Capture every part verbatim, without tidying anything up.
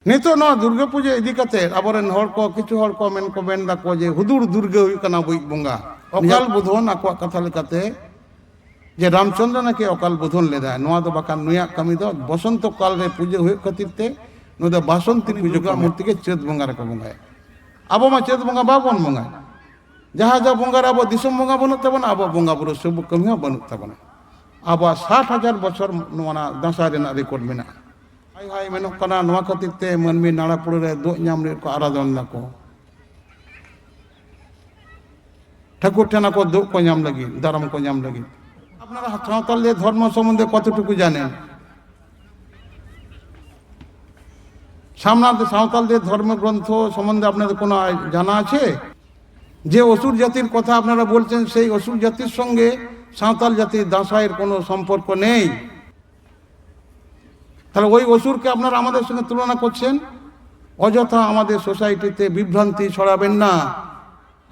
ᱱᱤᱛᱚᱜ ᱱᱚᱣᱟ ᱫᱩᱨᱜᱟᱹ ᱯᱩᱡᱟᱹ ᱤᱫᱤ ᱠᱟᱛᱮ ᱟᱵᱚᱨᱮᱱ ᱦᱚᱲ ᱠᱚ, ᱠᱤᱪᱷᱩ ᱦᱚᱲ ᱠᱚ ᱢᱮᱱ ᱠᱚ ᱢᱮᱱ ᱫᱟᱠᱚ ᱡᱮ ᱦᱩᱫᱩᱲ ᱫᱩᱨᱜᱟᱹ ᱦᱩᱭᱩᱜ ᱠᱟᱱᱟ ᱟᱵᱚᱭᱤᱡ ᱵᱚᱸᱜᱟ᱾ ᱚᱠᱟᱞ ᱵᱩᱫᱷᱚᱱ ᱟᱠᱚᱣᱟᱜ ᱠᱟᱛᱷᱟ ᱞᱮᱠᱟᱛᱮ ᱡᱮ ᱨᱟᱢᱪᱚᱸᱫᱽᱨᱚ ᱱᱟᱠᱤ ᱚᱠᱟᱞ ᱵᱩᱫᱷᱚᱱ ᱞᱮᱫᱟᱭ, ᱱᱚᱣᱟ ᱫᱚ ᱵᱟᱠᱷᱟᱱ ᱱᱩᱭᱟᱜ ᱠᱟᱹᱢᱤ ᱫᱚ ᱵᱚᱥᱚᱱᱛᱚ ᱠᱟᱞ ᱨᱮ ᱯᱩᱡᱟᱹ ᱦᱩᱭᱩᱜ ᱠᱷᱟᱹᱛᱤᱨ ᱛᱮ ᱱᱩᱭ ᱫᱚ ᱵᱟᱥᱚᱱᱛᱤ ᱩᱱᱤ ᱯᱩᱡᱟᱹ ᱠᱚ ᱫᱩᱨᱜᱟ ᱢᱮᱱᱟ᱾ ᱢᱩᱨᱛᱤ ᱜᱮ ᱪᱟᱹᱛ ᱵᱚᱸᱜᱟ ᱨᱮᱠᱚ ᱵᱚᱸᱜᱟᱭᱟ᱾ ᱟᱵᱚ ᱢᱟ ᱪᱟᱹᱛ ᱵᱚᱸᱜᱟ ᱵᱟᱵᱚᱱ ᱵᱚᱸᱜᱟᱭᱟ᱾ ᱡᱟᱦᱟᱸ ᱡᱟᱦᱟᱸ ᱵᱚᱸᱜᱟ ᱨᱮ ᱟᱵᱚ ᱫᱤᱥᱚᱢ ᱵᱚᱸᱜᱟ ᱵᱟᱹᱱᱩᱜ ᱛᱟᱵᱚᱱᱟ, ᱟᱵᱚᱣᱟᱜ ᱵᱚᱸᱜᱟ ᱵᱩᱨᱩ ᱥᱩᱵ ᱠᱟᱹᱢᱤ ᱦᱚᱸ ᱵᱟᱹᱱᱩᱜ ᱛᱟᱵᱚᱱᱟ᱾ ᱟᱵᱚᱣᱟᱜ ᱥᱟᱴ ᱦᱟᱡᱟᱨ ᱵᱚᱪᱷᱚᱨ ᱱᱚᱣᱟ ᱫᱟᱸᱥᱟᱭ ᱨᱮᱱᱟᱜ ᱨᱮᱠᱚᱨᱰ ᱢᱮᱱᱟᱜᱼᱟ᱾ ᱦᱟᱭ ᱦᱟᱭ ᱢᱮᱱᱚᱜ ᱠᱟᱱᱟ, ᱱᱚᱣᱟ ᱠᱷᱟᱹᱛᱤᱨ ᱛᱮ ᱢᱟᱹᱱᱢᱤ ᱱᱟᱲᱟ ᱯᱩᱲᱟᱹ ᱨᱮ ᱫᱩᱜ ᱧᱟᱢ ᱞᱟᱹᱜᱤᱫ ᱠᱚ ᱟᱨᱟᱫᱚᱱ ᱫᱟᱠᱚ᱾ ᱴᱷᱟᱹᱠᱩᱨ ᱴᱷᱮᱱ ᱟᱠᱚ ᱫᱩᱜ ᱠᱚ ᱧᱟᱢ ᱞᱟᱹᱜᱤᱫ, ᱫᱟᱨᱟᱢ ᱠᱚ ᱧᱟᱢ ᱞᱟᱹᱜᱤᱫ᱾ ᱟᱯᱱᱟᱨᱟᱜ ᱥᱟᱶᱛᱟᱞ ᱫᱮ ᱫᱷᱚᱨᱢᱚ ᱥᱚᱢᱵᱚᱱᱫᱷᱮ ᱠᱚᱛᱚᱴᱩᱠᱩ জানেন? সামনাতে সাঁওতালদের ধর্মগ্রন্থ সম্বন্ধে আপনাদের কোনো জানা আছে? যে অসুর জাতির কথা আপনারা বলছেন, সেই অসুর জাতির সঙ্গে সাঁওতাল জাতির দাঁসাইয়ের কোনো সম্পর্ক নেই। তাহলে ওই অসুরকে আপনারা আমাদের সঙ্গে তুলনা করছেন। অযথা আমাদের সোসাইটিতে বিভ্রান্তি ছড়াবেন না।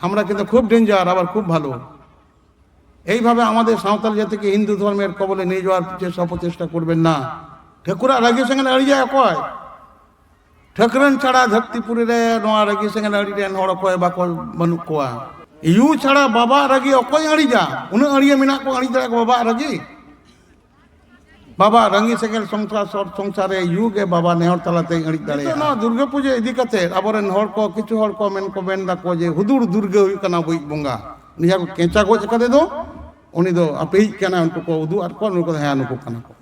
আমরা কিন্তু খুব ডেঞ্জার, আবার খুব ভালো। এইভাবে আমাদের সাঁওতাল জাতিকে হিন্দু ধর্মের কবলে নিয়ে যাওয়ার চেষ্টা, অপচেষ্টা করবেন না। ᱴᱷᱟᱹᱠᱩᱨᱟᱜ ᱨᱟᱹᱜᱤ ᱥᱮᱸᱜᱮᱞ ᱟᱹᱲᱤᱡᱟ ᱚᱠᱚᱭ? ᱴᱷᱟᱹᱠᱨᱟᱹᱱ ᱪᱷᱟᱲᱟ ᱫᱷᱟᱹᱨᱛᱤᱯᱩᱨᱤ ᱨᱮ ᱱᱚᱣᱟ ᱨᱟᱹᱜᱤ ᱥᱮᱸᱜᱮᱞ ᱟᱹᱲᱤ ᱨᱮᱱ ᱦᱚᱲ ᱚᱠᱚᱭ ᱵᱟᱠᱚ, ᱵᱟᱹᱱᱩᱜ ᱠᱚᱣᱟ᱾ ᱭᱩ ᱪᱷᱟᱲᱟ ᱵᱟᱵᱟ ᱨᱟᱹᱜᱤ ᱚᱠᱚᱭ ᱟᱹᱲᱤᱡᱟ? ᱩᱱᱟᱹᱜ ᱟᱹᱲᱤᱭᱟᱹ ᱢᱮᱱᱟᱜ ᱠᱚ ᱟᱹᱲᱤᱡ ᱫᱟᱲᱮᱭᱟᱜ ᱠᱚ ᱵᱟᱵᱟ ᱨᱟᱹᱜᱤ? ᱵᱟᱵᱟ ᱨᱟᱹᱜᱤ ᱥᱮᱸᱜᱮᱞ ᱥᱚᱝᱥᱟᱨ, ᱥᱚᱨ ᱥᱚᱝᱥᱟᱨ ᱨᱮ ᱭᱩ ᱜᱮ ᱵᱟᱵᱟ ᱱᱮᱦᱚᱨ ᱛᱟᱞᱟᱛᱮ ᱟᱹᱲᱤᱡ ᱫᱟᱲᱮᱭᱟᱜᱼᱟ᱾ ᱱᱤᱛᱚᱜ ᱱᱚᱣᱟ ᱫᱩᱨᱜᱟᱹ ᱯᱩᱡᱟᱹ ᱤᱫᱤ ᱠᱟᱛᱮ ᱟᱵᱚᱨᱮᱱ ᱦᱚᱲ ᱠᱚ, ᱠᱤᱪᱷᱩ ᱦᱚᱲ ᱠᱚ ᱢᱮᱱ ᱠᱚ ᱢᱮᱱ ᱫᱟᱠᱚ ᱡᱮ ᱦᱩᱫᱩᱲ ᱫᱩᱨᱜᱟᱹ ᱦᱩᱭᱩᱜ ᱠᱟᱱᱟ ᱟᱵᱚᱭᱤᱡ ᱵᱚᱸᱜᱟ᱾ ᱩᱱᱤ ᱡᱟᱦᱟᱸ ᱠᱚ ᱠᱮᱸᱪᱟ ᱜᱚᱡ ᱟᱠᱟᱫᱮ ᱫᱚ, ᱩᱱᱤ ᱫᱚ ᱟᱯᱮᱭᱤᱡ ᱠᱟᱱᱟᱭ, ᱩᱱᱠᱩ ᱠᱚ ᱩᱫᱩᱜ ᱟᱫ ᱠᱚᱣᱟ, ᱱᱩᱠᱩ ᱫᱚ ᱦᱮᱸ ᱱᱩᱠᱩ ᱠᱟᱱᱟ ᱠᱚ᱾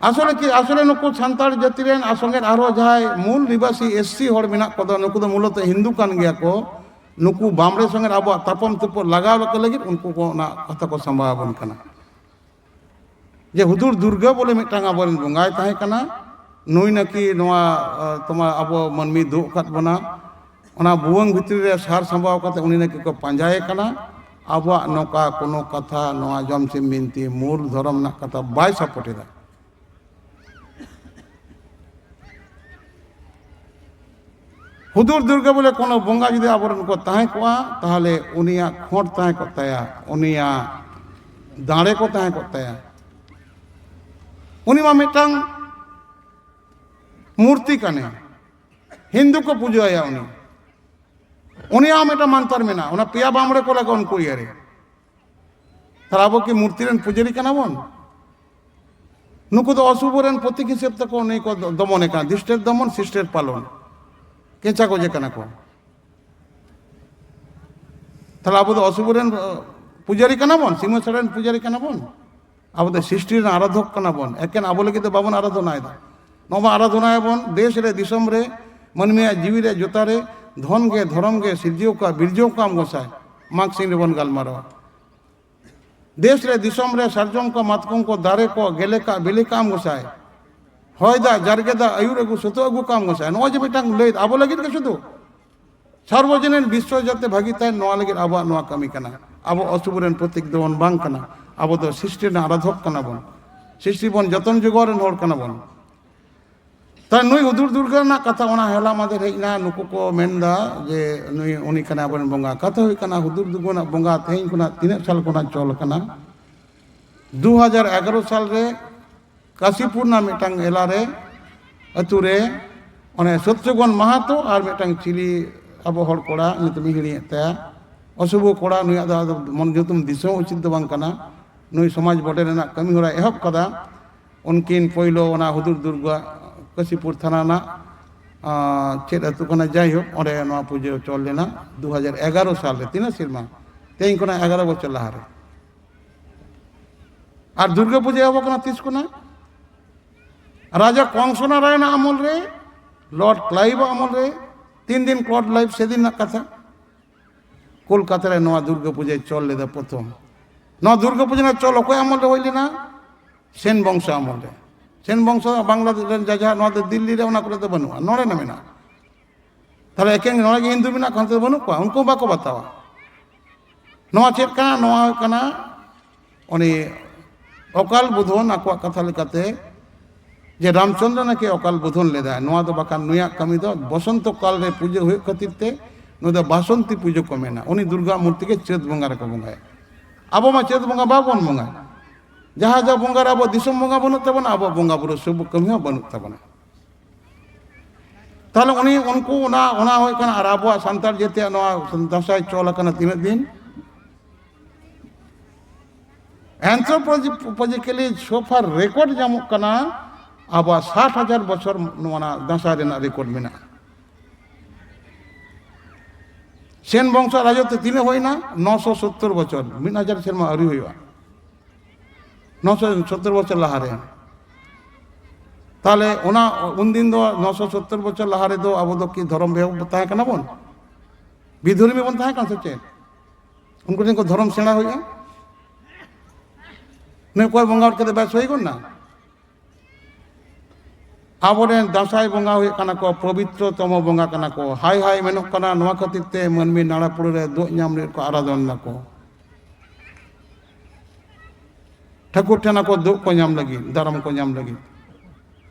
ᱟᱥᱚᱞᱮ ᱪᱮᱫ, ᱟᱥᱚᱞᱮ ᱱᱩᱠᱩ ᱥᱟᱱᱛᱟᱲ ᱡᱟᱹᱛᱤ ᱨᱮᱱ ᱟᱨ ᱥᱚᱸᱜᱮ ᱟᱨᱦᱚᱸ ᱡᱟᱦᱟᱸᱭ ᱢᱩᱞ ᱱᱤᱵᱟᱥᱤ ᱮᱥ ᱥᱤ ᱦᱚᱲ ᱢᱮᱱᱟᱜ ᱠᱚᱫᱚ, ᱱᱩᱠᱩ ᱫᱚ ᱢᱩᱞᱚᱛᱚ ᱦᱤᱱᱫᱩ ᱠᱟᱱ ᱜᱮᱭᱟ ᱠᱚ᱾ ᱱᱩᱠᱩ ᱵᱟᱢᱲᱮ ᱥᱚᱸᱜᱮ ᱟᱵᱚᱣᱟᱜ ᱛᱟᱯᱟᱢ ᱛᱩᱯᱩᱜ ᱞᱟᱜᱟᱣ ᱞᱟᱹᱜᱤᱫ ᱩᱱᱠᱩ ᱠᱚ ᱚᱱᱟ ᱠᱟᱛᱷᱟ ᱠᱚ ᱥᱟᱢᱵᱟᱣ ᱟᱵᱚᱱ ᱠᱟᱱᱟ᱾ ᱡᱮ ᱦᱩᱫᱩᱲ ᱫᱩᱨᱜᱟᱹ ᱵᱚᱞᱮ ᱢᱤᱫᱴᱟᱝ ᱟᱵᱚᱨᱮᱱ ᱵᱚᱸᱜᱟᱭ ᱛᱟᱦᱮᱸ ᱠᱟᱱᱟ, ᱱᱩᱭ ᱱᱟᱹᱠᱤ ᱱᱚᱣᱟ, ᱟᱸ, ᱛᱚᱢᱟ ᱟᱵᱚ ᱢᱟᱹᱱᱢᱤ ᱫᱩᱜ ᱟᱠᱟᱫ ᱵᱚᱱᱟ, ᱚᱱᱟ ᱵᱷᱩᱣᱟᱹᱝ ᱵᱷᱤᱛᱨᱤ ᱨᱮ ᱥᱟᱨ ᱥᱟᱢᱵᱟᱣ ᱠᱟᱛᱮ ᱩᱱᱤ ᱱᱟᱹᱠᱤ ᱠᱚ ᱯᱟᱸᱡᱟᱭᱮ ᱠᱟᱱᱟ᱾ ᱟᱵᱚᱣᱟᱜ ᱱᱚᱝᱠᱟ ᱠᱳᱱᱳ ᱠᱟᱛᱷᱟ, ᱱᱚᱣᱟ ᱡᱚᱢ ᱥᱤᱢ ᱵᱤᱱᱛᱤ ᱢᱩᱞ ᱫᱷᱚᱨᱚᱢ ᱨᱮᱱᱟᱜ ᱠᱟᱛᱷᱟ ᱵᱟᱭ ᱥᱟᱯᱳᱨᱴ ᱮᱫᱟ᱾ ᱦᱩᱫᱩᱲ ᱫᱩᱨᱜᱟᱹ ᱵᱚᱞᱮ ᱠᱳᱱᱳ ᱵᱚᱸᱜᱟ ᱡᱩᱫᱤ ᱟᱵᱚᱨᱮᱱ ᱠᱚ ᱛᱟᱦᱮᱸ ᱠᱚᱜᱼᱟ, ᱛᱟᱦᱚᱞᱮ ᱩᱱᱤᱭᱟᱜ ᱠᱷᱚᱸᱰ ᱛᱟᱦᱮᱸ ᱠᱚᱜ ᱛᱟᱭᱟ, ᱩᱱᱤᱭᱟᱜ ᱫᱟᱲᱮ ᱠᱚ ᱛᱟᱦᱮᱸ ᱠᱚᱜ ᱛᱟᱭᱟ᱾ ᱩᱱᱤ ᱢᱟ ᱢᱤᱫᱴᱟᱝ ᱢᱩᱨᱛᱤ ᱠᱟᱱᱮ, ᱦᱤᱱᱫᱩ ᱠᱚ ᱯᱩᱡᱟᱹ ᱟᱭᱟ ᱩᱱᱤ᱾ ᱩᱱᱤᱭᱟᱜ ᱦᱚᱸ ᱢᱤᱫᱴᱟᱝ ᱢᱟᱱᱛᱟᱨ ᱢᱮᱱᱟᱜᱼᱟ, ᱚᱱᱟ ᱯᱮᱭᱟ ᱵᱟᱢᱲᱮ ᱠᱚ ᱞᱟᱜᱟᱜ ᱩᱱᱠᱩ ᱤᱭᱟᱹᱨᱮ᱾ ᱛᱟᱦᱞᱮ ᱟᱵᱚ ᱠᱤ ᱢᱩᱨᱛᱤ ᱨᱮᱱ ᱯᱩᱡᱟᱹᱨᱤ ᱠᱟᱱᱟ ᱵᱚᱱ? ᱱᱩᱠᱩ ᱫᱚ ᱚᱥᱩᱵᱷ ᱨᱮᱱ ᱯᱨᱚᱛᱤᱠ ᱦᱤᱥᱟᱹᱵ ᱛᱮᱠᱚ ᱱᱩᱭ ᱠᱚ ᱫᱚᱢᱚᱱᱮ ᱠᱟᱱᱟ, ᱫᱩᱥᱴᱮᱨ ᱫᱚᱢᱚᱱ, ᱥᱤᱥᱴᱮᱨ ᱯᱟᱞᱚᱱ᱾ ᱠᱮᱪᱟ ᱠᱚ ᱡᱮ ᱠᱟᱱᱟ ᱠᱚ᱾ ᱛᱟᱦᱞᱮ ᱟᱵᱚ ᱫᱚ ᱚᱥᱩᱵᱷ ᱨᱮᱱ ᱯᱩᱡᱟᱹᱨᱤ ᱠᱟᱱᱟ ᱵᱚᱱ, ᱥᱤᱢᱟᱹ ᱥᱟᱹᱲ ᱨᱮᱱ ᱯᱩᱡᱟᱹᱨᱤ ᱠᱟᱱᱟ ᱵᱚᱱ? ᱟᱵᱚ ᱫᱚ ᱥᱨᱤᱥᱴᱤ ᱨᱮᱱ ᱟᱨᱟᱫᱷᱚᱠ ᱠᱟᱱᱟ ᱵᱚᱱ, ᱮᱠᱮᱱ ᱟᱵᱚ ᱞᱟᱹᱜᱤᱫ ᱫᱚ ᱵᱟᱵᱚᱱ ᱟᱨᱟᱫᱷᱚᱱᱟᱭᱮᱫᱟ᱾ ᱱᱚᱣᱟ ᱟᱨᱟᱫᱷᱚᱱᱟᱭᱟᱵᱚᱱ ᱫᱮᱥ ᱨᱮ, ᱫᱤᱥᱚᱢ ᱨᱮ, ᱢᱟᱹᱱᱢᱤᱭᱟᱜ ᱡᱤᱣᱤ ᱨᱮ, ᱡᱚᱛᱟ ᱨᱮ, ᱫᱷᱚᱱ ᱜᱮ, ᱫᱷᱚᱨᱚᱢ ᱜᱮ ᱥᱤᱨᱡᱟᱹᱣ ᱠᱟᱜ, ᱵᱤᱨᱡᱟᱹᱣ ᱠᱟᱜ ᱟᱢ ᱜᱚᱸᱥᱟᱭ᱾ ᱢᱟᱜᱽ ᱥᱤᱢ ᱨᱮᱵᱚᱱ ᱜᱟᱞᱢᱟᱨᱟᱣᱟ᱾ ᱫᱮᱥ ᱨᱮ, ᱫᱤᱥᱚᱢ ᱨᱮ, ᱥᱟᱨᱡᱚᱢ ᱠᱚ, ᱢᱟᱛᱠᱚᱢ ᱠᱚ, ᱫᱟᱨᱮ ᱠᱚ, ᱜᱮᱞᱮ ᱠᱟᱜ, ᱵᱤᱞᱤ ᱠᱟᱜ ᱟᱢ ᱜᱚᱸᱥᱟᱭ᱾ ᱦᱚᱭ ᱫᱟᱜ, ᱡᱟᱨᱜᱮ ᱫᱟᱜ, ᱟᱹᱭᱩᱨ ᱟᱹᱜᱩ, ᱥᱟᱹᱛᱟᱹᱜ ᱟᱹᱜᱩ ᱠᱟᱜ ᱟᱢ ᱜᱚᱸᱥᱟᱭ᱾ ᱱᱚᱜᱼᱚᱭ ᱡᱮ ᱢᱤᱫᱴᱟᱝ ᱞᱟᱹᱭ, ᱟᱵᱚ ᱞᱟᱹᱜᱤᱫ ᱜᱮ ᱥᱩᱫᱷᱩ, ᱥᱟᱨᱵᱚᱡᱚᱱᱤᱱ ᱵᱤᱥᱥᱚ ᱡᱟᱛᱮ ᱵᱷᱟᱹᱜᱤ ᱛᱟᱦᱮᱱ, ᱱᱚᱣᱟ ᱞᱟᱹᱜᱤᱫ ᱟᱵᱚᱣᱟᱜ ᱱᱚᱣᱟ ᱠᱟᱹᱢᱤ ᱠᱟᱱᱟ᱾ ᱟᱵᱚ ᱚᱥᱩᱵᱷ ᱨᱮᱱ ᱯᱨᱚᱛᱤᱠ ᱫᱚᱵᱚᱱ ᱵᱟᱝ ᱠᱟᱱᱟ, ᱟᱵᱚ ᱫᱚ ᱥᱨᱤᱥᱴᱤ ᱨᱮᱱ ᱟᱨᱟᱫᱷᱚᱠ ᱠᱟᱱᱟ ᱵᱚᱱ᱾ ᱥᱨᱤᱥᱴᱤ ᱵᱚᱱ ᱡᱚᱛᱚᱱ ᱡᱚᱜᱟᱣ ᱨᱮᱱ ᱦᱚᱲ ᱠᱟᱱᱟ ᱵᱚᱱ᱾ ᱛᱟᱦᱞᱮ ᱱᱩᱭ ᱦᱩᱫᱩᱲ ᱫᱩᱨᱜᱟᱹ ᱨᱮᱱᱟᱜ ᱠᱟᱛᱷᱟ ᱚᱱᱟ ᱦᱚᱞᱟ ᱢᱟᱫᱷᱮᱨ ᱦᱮᱡ ᱮᱱᱟ, ᱱᱩᱠᱩ ᱠᱚ ᱢᱮᱱᱫᱟ ᱡᱮ ᱱᱩᱭ, ᱩᱱᱤ ᱠᱟᱱᱟᱭ ᱟᱵᱚᱨᱮᱱ ᱵᱚᱸᱜᱟ᱾ ᱠᱟᱛᱷᱟ ᱦᱩᱭᱩᱜ ᱠᱟᱱᱟ, ᱦᱩᱫᱩᱲ ᱫᱩᱨᱜᱟᱹ ᱨᱮᱱᱟᱜ ᱵᱚᱸᱜᱟ ᱛᱮᱦᱮᱧ ᱠᱷᱚᱱᱟᱜ ᱛᱤᱱᱟᱹᱜ ᱥᱟᱞ ᱠᱷᱚᱱᱟᱜ ᱪᱚᱞ ᱟᱠᱟᱱᱟ? ᱫᱩ ᱦᱟᱡᱟᱨ ᱮᱜᱟᱨᱚ ᱥᱟᱞ ᱨᱮ ᱠᱟᱥᱤᱯᱩᱨ ᱨᱮᱱᱟᱜ ᱢᱤᱫᱴᱟᱝ ᱮᱞᱟ ᱨᱮ, ᱟᱹᱛᱩ ᱨᱮ, ᱚᱱᱮ ᱥᱚᱛᱭᱚᱜᱚᱱ ᱢᱟᱦᱟᱛᱚ ᱟᱨ ᱢᱤᱫᱴᱟᱝ ᱪᱤᱞᱤ ᱟᱵᱚ ᱦᱚᱲ ᱠᱚᱲᱟ, ᱧᱩᱛᱩᱢᱤᱧ ᱦᱤᱲᱤᱧᱮᱫ ᱛᱟᱭᱟ, ᱚᱥᱩᱵᱷ ᱠᱚᱲᱟ, ᱱᱩᱭᱟᱜ ᱫᱚ ᱟᱫᱚ ᱢᱚᱱ ᱧᱩᱛᱩᱢ ᱫᱤᱥᱟᱹ ᱦᱚᱸ ᱩᱪᱤᱛ ᱫᱚ ᱵᱟᱝ ᱠᱟᱱᱟ᱾ ᱱᱩᱭ ᱥᱚᱢᱟᱡᱽ ᱵᱚᱰᱮ ᱨᱮᱱᱟᱜ ᱠᱟᱹᱢᱤ ᱦᱚᱨᱟᱭ ᱮᱦᱚᱵ ᱠᱟᱫᱟ᱾ ᱩᱱᱠᱤᱱ ᱯᱳᱭᱞᱳ ᱚᱱᱟ ᱦᱩᱫᱩᱲ ᱫᱩᱨᱜᱟ ᱠᱟᱥᱤᱯᱩᱨ ᱛᱷᱟᱱᱟ ᱨᱮᱱᱟᱜ, ᱟᱸ, ᱪᱮᱫ ᱟᱹᱛᱩ ᱠᱟᱱᱟ, ᱡᱟᱭᱦᱳᱠ, ᱚᱸᱰᱮ ᱱᱚᱣᱟ ᱯᱩᱡᱟᱹ ᱪᱚᱞ ᱞᱮᱱᱟ ᱫᱩ ᱦᱟᱡᱟᱨ ᱮᱜᱟᱨᱚ ᱥᱟᱞ ᱨᱮ᱾ ᱛᱤᱱᱟᱹᱜ ᱥᱮᱨᱢᱟ? ᱛᱮᱦᱮᱧ ᱠᱷᱚᱱᱟᱜ ᱮᱜᱟᱨᱚ ᱵᱚᱪᱷᱚᱨ ᱞᱟᱦᱟᱨᱮ᱾ ᱟᱨ ᱫᱩᱨᱜᱟᱹ ᱯᱩᱡᱟᱹ ᱮᱦᱚᱵ ᱠᱟᱱᱟ ᱛᱤᱥ ᱠᱷᱚᱱᱟᱜ? ᱨᱟᱡᱟ ᱠᱚᱝᱥᱚ ᱱᱟᱨᱟᱭᱚᱱᱟᱜ ᱟᱢᱚᱞ ᱨᱮ, ᱞᱚᱨᱰ ᱠᱞᱟᱭᱤᱵᱷ ᱟᱜ ᱟᱢᱚᱞ ᱨᱮ᱾ ᱛᱤᱱ ᱫᱤᱱ ᱞᱚᱨᱰ ᱠᱞᱟᱭᱤᱵᱷ, ᱥᱮᱫᱤᱱ ᱨᱮᱱᱟᱜ ᱠᱟᱛᱷᱟ᱾ ᱠᱳᱞᱠᱟᱛᱟ ᱨᱮ ᱱᱚᱣᱟ ᱫᱩᱨᱜᱟᱹ ᱯᱩᱡᱟᱹᱭ ᱪᱚᱞ ᱞᱮᱫᱟ ᱯᱨᱚᱛᱷᱚᱢ᱾ ᱱᱚᱣᱟ ᱫᱩᱨᱜᱟᱹ ᱯᱩᱡᱟᱹ ᱨᱮᱱᱟᱜ ᱪᱚᱞ ᱚᱠᱚᱭ ᱟᱢᱚᱞ ᱨᱮ ᱦᱩᱭ ᱞᱮᱱᱟ? ᱥᱮᱱ ᱵᱚᱝᱥᱚ ᱟᱢᱚᱞ ᱨᱮ᱾ ᱥᱮᱱ ᱵᱚᱝᱥᱚ ᱵᱟᱝᱞᱟ ᱨᱮᱱ ᱡᱟᱡᱟ, ᱱᱚᱣᱟ ᱫᱚ ᱫᱤᱞᱞᱤ ᱨᱮ, ᱚᱱᱟ ᱠᱚᱨᱮ ᱫᱚ ᱵᱟᱹᱱᱩᱜᱼᱟ, ᱱᱚᱰᱮ ᱱᱟ ᱢᱮᱱᱟᱜᱼᱟ᱾ ᱛᱟᱦᱞᱮ ᱮᱠᱮᱱ ᱱᱚᱰᱮ ᱜᱮ ᱦᱤᱱᱫᱩ ᱢᱮᱱᱟᱜ ᱠᱷᱟᱱ ᱫᱚ ᱵᱟᱹᱱᱩᱜ ᱠᱚᱣᱟ, ᱩᱱᱠᱩ ᱦᱚᱸ ᱵᱟᱠᱚ ᱵᱟᱛᱟᱣᱟ᱾ ᱱᱚᱣᱟ ᱪᱮᱫ ᱠᱟᱱᱟ? ᱱᱚᱣᱟ ᱦᱩᱭᱩᱜ ᱠᱟᱱᱟ ᱩᱱᱤ ᱚᱠᱟᱞ ᱵᱳᱫᱷᱚᱱ, ᱟᱠᱚᱣᱟᱜ ᱠᱟᱛᱷᱟ ᱞᱮᱠᱟᱛᱮ, ᱡᱮ ᱨᱟᱢᱪᱚᱸᱫᱽᱨᱚ ᱱᱟᱠᱤ ᱚᱠᱟᱞ ᱵᱳᱫᱷᱚᱱ ᱞᱮᱫᱟᱭ᱾ ᱱᱚᱣᱟ ᱫᱚ ᱵᱟᱠᱷᱟᱱ ᱱᱩᱭᱟᱜ ᱠᱟᱹᱢᱤ ᱫᱚ ᱵᱚᱥᱚᱱᱛᱚ ᱠᱟᱞ ᱨᱮ ᱯᱩᱡᱟᱹ ᱦᱩᱭᱩᱜ ᱠᱷᱟᱹᱛᱤᱨ ᱛᱮ ᱱᱩᱭ ᱫᱚ ᱵᱟᱥᱚᱱᱛᱤ ᱯᱩᱡᱟᱹ ᱠᱚ ᱢᱮᱱᱟ᱾ ᱩᱱᱤ ᱫᱩᱨᱜᱟ ᱢᱩᱨᱛᱤ ᱜᱮ ᱪᱟᱹᱛ ᱵᱚᱸᱜᱟ ᱨᱮᱠᱚ ᱵᱚᱸᱜᱟᱭᱟ᱾ ᱟᱵᱚ ᱢᱟ ᱪᱟᱹᱛ ᱵᱚᱸᱜᱟ ᱵᱟᱵᱚᱱ ᱵᱚᱸᱜᱟᱭᱟ᱾ ᱡᱟᱦᱟᱸ ᱡᱟᱦᱟᱸ ᱵᱚᱸᱜᱟ ᱨᱮ ᱟᱵᱚ ᱫᱤᱥᱚᱢ ᱵᱚᱸᱜᱟ ᱵᱟᱹᱱᱩᱜ ᱛᱟᱵᱚᱱᱟ, ᱟᱵᱚᱣᱟᱜ ᱵᱚᱸᱜᱟ ᱵᱩᱨᱩ ᱥᱩᱵ ᱠᱟᱹᱢᱤ ᱦᱚᱸ ᱵᱟᱹᱱᱩᱜ ᱛᱟᱵᱚᱱᱟ᱾ ᱛᱟᱦᱚᱞᱮ ᱩᱱᱤ, ᱩᱱᱠᱩ, ᱚᱱᱟ, ᱚᱱᱟ ᱦᱩᱭᱩᱜ ᱠᱟᱱᱟ᱾ ᱟᱨ ᱟᱵᱚᱣᱟᱜ ᱥᱟᱱᱛᱟᱲ ᱡᱟᱹᱛᱤᱭᱟᱜ ᱱᱚᱣᱟ ᱫᱟᱸᱥᱟᱭ ᱪᱚᱞ ᱟᱠᱟᱱᱟ ᱛᱤᱱᱟᱹᱜ ᱫᱤᱱ? Anthropologically so far record ᱧᱟᱢᱚᱜ ᱠᱟᱱᱟ, ᱟᱵᱚᱣᱟᱜ ᱥᱟᱴ ᱦᱟᱡᱟᱨ ᱵᱚᱪᱷᱚᱨ ᱱᱚᱣᱟ ᱫᱟᱸᱥᱟᱭ ᱨᱮᱱᱟᱜ ᱨᱮᱠᱚᱨᱰ ᱢᱮᱱᱟᱜᱼᱟ᱾ ᱥᱮᱱ ᱵᱚᱝᱥᱚ ᱨᱟᱡᱚᱛ ᱛᱮ ᱛᱤᱱᱟᱹᱜ ᱦᱩᱭᱱᱟ? ᱱᱚᱥᱚ ᱥᱚᱛᱛᱚᱨ ᱵᱚᱪᱷᱚᱨ, ᱢᱤᱫ ᱦᱟᱡᱟᱨ ᱥᱮᱨᱢᱟ ᱟᱹᱣᱨᱤ ᱦᱩᱭᱩᱜᱼᱟ᱾ ᱱᱚᱥᱚ ᱥᱚᱛᱛᱚᱨ ᱵᱚᱪᱷᱚᱨ ᱞᱟᱦᱟᱨᱮ᱾ ᱛᱟᱦᱚᱞᱮ ᱚᱱᱟ ᱩᱱᱫᱤᱱ ᱫᱚ, ᱱᱚᱥᱚ ᱥᱚᱛᱛᱚᱨ ᱵᱚᱪᱷᱚᱨ ᱞᱟᱦᱟ ᱨᱮᱫᱚ ᱟᱵᱚ ᱫᱚ ᱠᱤ ᱫᱷᱚᱨᱚᱢ ᱵᱮᱦᱚ ᱛᱟᱦᱮᱸ ᱠᱟᱱᱟ ᱵᱚᱱ? ᱵᱤᱫᱷᱚᱨᱢᱤ ᱵᱚᱱ ᱛᱟᱦᱮᱸ ᱠᱟᱱᱟ ᱥᱮ ᱪᱮᱫ? ᱩᱱᱠᱩ ᱴᱷᱮᱱ ᱠᱚ ᱫᱷᱚᱨᱚᱢ ᱥᱮᱬᱟ ᱦᱩᱭᱩᱜᱼᱟ? ᱱᱩᱭ ᱠᱚᱭ ᱵᱚᱸᱜᱟ ᱦᱚᱲ ᱠᱟᱛᱮ ᱵᱮᱥ ᱦᱩᱭ ᱜᱚᱫ ᱱᱟ? ᱟᱵᱚᱨᱮᱱ ᱫᱟᱸᱥᱟᱭ ᱵᱚᱸᱜᱟ ᱦᱩᱭᱩᱜ ᱠᱟᱱᱟ ᱠᱚ ᱯᱚᱵᱤᱛᱨᱚ ᱛᱚᱢᱚ ᱵᱚᱸᱜᱟ ᱠᱟᱱᱟ ᱠᱚ᱾ ᱦᱟᱭ ᱦᱟᱭ ᱢᱮᱱᱚᱜ ᱠᱟᱱᱟ, ᱱᱚᱣᱟ ᱠᱷᱟᱹᱛᱤᱨ ᱛᱮ ᱢᱟᱹᱱᱢᱤ ᱱᱟᱲᱟ ᱯᱩᱲᱟᱹ ᱨᱮ ᱫᱩᱜ ᱧᱟᱢ ᱞᱟᱹᱜᱤᱫ ᱠᱚ ᱟᱨᱟᱫᱷᱚᱱ ᱫᱟᱠᱚ, ᱴᱷᱟᱹᱠᱩᱨ ᱴᱷᱮᱱ ᱟᱠᱚ ᱫᱩᱜ ᱠᱚ ᱧᱟᱢ ᱞᱟᱹᱜᱤᱫ, ᱫᱟᱨᱟᱢ ᱠᱚ ᱧᱟᱢ ᱞᱟᱹᱜᱤᱫ᱾